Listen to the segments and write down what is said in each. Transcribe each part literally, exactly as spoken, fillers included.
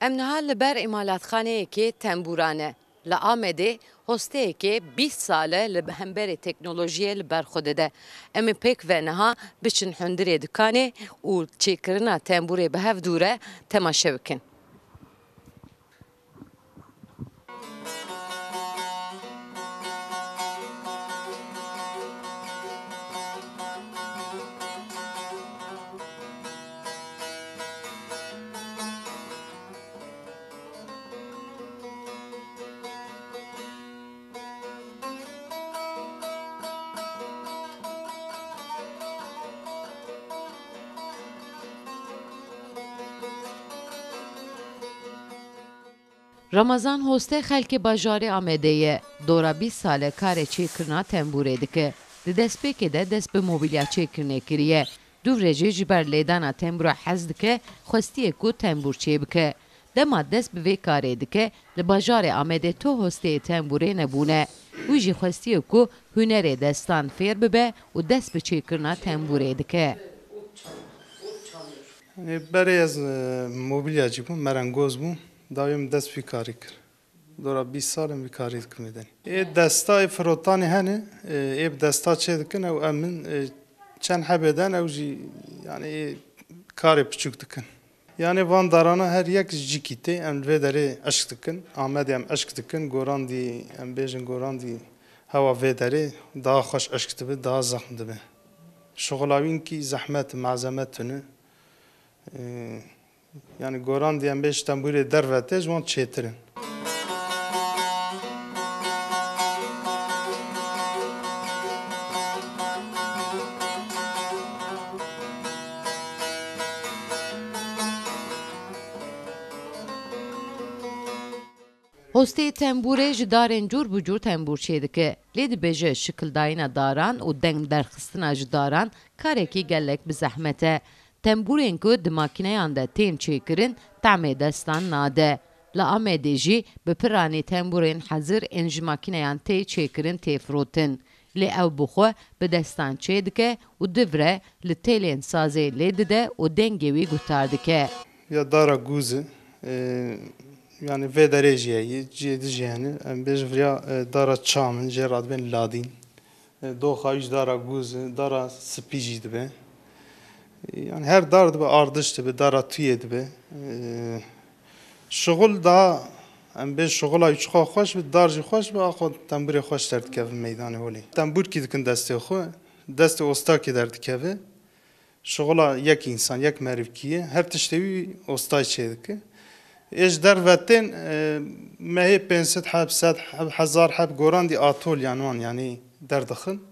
Em niha li ber îmalatxaneyekê tembûra ne. Li Amedê hosteyekê bîst sal e li hemberê teknolojiyê li ber xwe dide. Em ê pêk ve niha biçin hundirê dikanê û çêkirina tembûrê bi hev dû re temaşe bikin. Ramazan Hoste xelkê bajarê Amedê ye. Dora bîst sal e karê çêkirina tembûrê dike. Di destpêkê de dest bi mobilya çêkirinê kiriye. Dûv re jî ji ber lêdana tembûra hez dike, xwestiye ku tembûr çêbike. Dema dest bi vê karê dike, li bajarê Amedê tu hosteyê tembûrê nebûne. Wî jî xwestiye ku hunerê destan fêr bibe û dest bi çêkirina tembûrê dike. Yanî berê ez, e, mobilyacî bûm, merengoz bûm. Dawiyê min dest vî karî kir. Dora bîst sal em vî karî dikim vê denî. Ê desta, ê firotanê hene, e, ê bi desta çê dikin, ew em min, e, çend hebê den, ew jî, yanî, ê karê piçûk dikin. Yanî van darana her yek ji cîkî tê, em li vê derê eşk dikin. Amedê em eşk dikin, gorandî, em bêjin gorandî hewa vê derê daha xweş eşk dibe, daha zexm dibe. Şixula wî kî zehmet, malzeme tune. Ee, yanî goran diyem bê ji tembûrê derve tê, ji wan çêtir in. Hosteyê tembûrê ji darên cûr bi cûr tembûr çêdike. Lê dibêje şikildayîna daran û deng derxistina ji daran karekî gelek bi zehmet e. Tembûrên ku di makîneyan de tên çêkirin, temê destan nade. Li Amedê jî bi piranî tembûrên hezir ên ji makîneyan tê çêkirin tê firotin. Lê ew bi xwe bi destan çêdike û div re li têlên sazê lê dide û dengê wî guhdar dike. Ya dara gûz e, e, yanî vê derê jî heye, cihê din jî hene. Em bêjin viriya, e, dara çam in, jê re dibên ladîn. E, doxa wî jî dara gûz e, dara spî jî dibe. E, yanî her dar dibe, ardiş dibe, dara tuyê dibe. E, şixul daha, em bê şixula wî çiqa xweş bi, dar jî xweş bi, axwe tembûrê xweş derdikeve meydanê holê. Tembûrkî dikin destê xwe, destê ostakê derdikeve. Şixula yek însan, yek merivkî ye. Her tiştê wî ostay çêdike. Ê ji derve tên, e, mehê pênc sed heb, sed heb, hezar heb gorandî atolyan wan, yanî derdixin.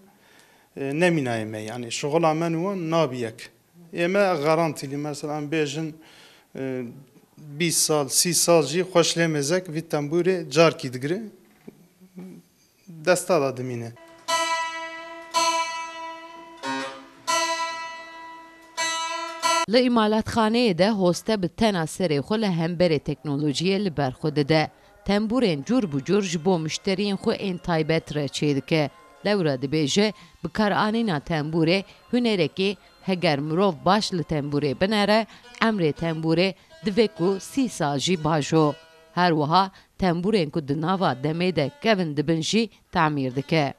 E, nemînayê me, yanî şixula me nû wan nabî yek. Ê me garantîlî, mesela em bêjin, e, bîst sal, sî sal jî xweş lê mêzek vî tembûrê carkî digire. Desta de dimîne. Li îmalatxaneyê de hoste bi tena serê xwe li hemberê teknolojiyê li ber xwe dide. Tembûrên cûr bi cûr ji bo mişteriyên xwe ên taybet re çêdike. Lewra dibêje, bikaranîna tembûrê hunerekî heger mirov baş li tembûrê binere, emrê tembûrê divê ku sî sal jî bajo. Her wiha tembûrên ku di nava demê de kevin dibin jî tamîr dike.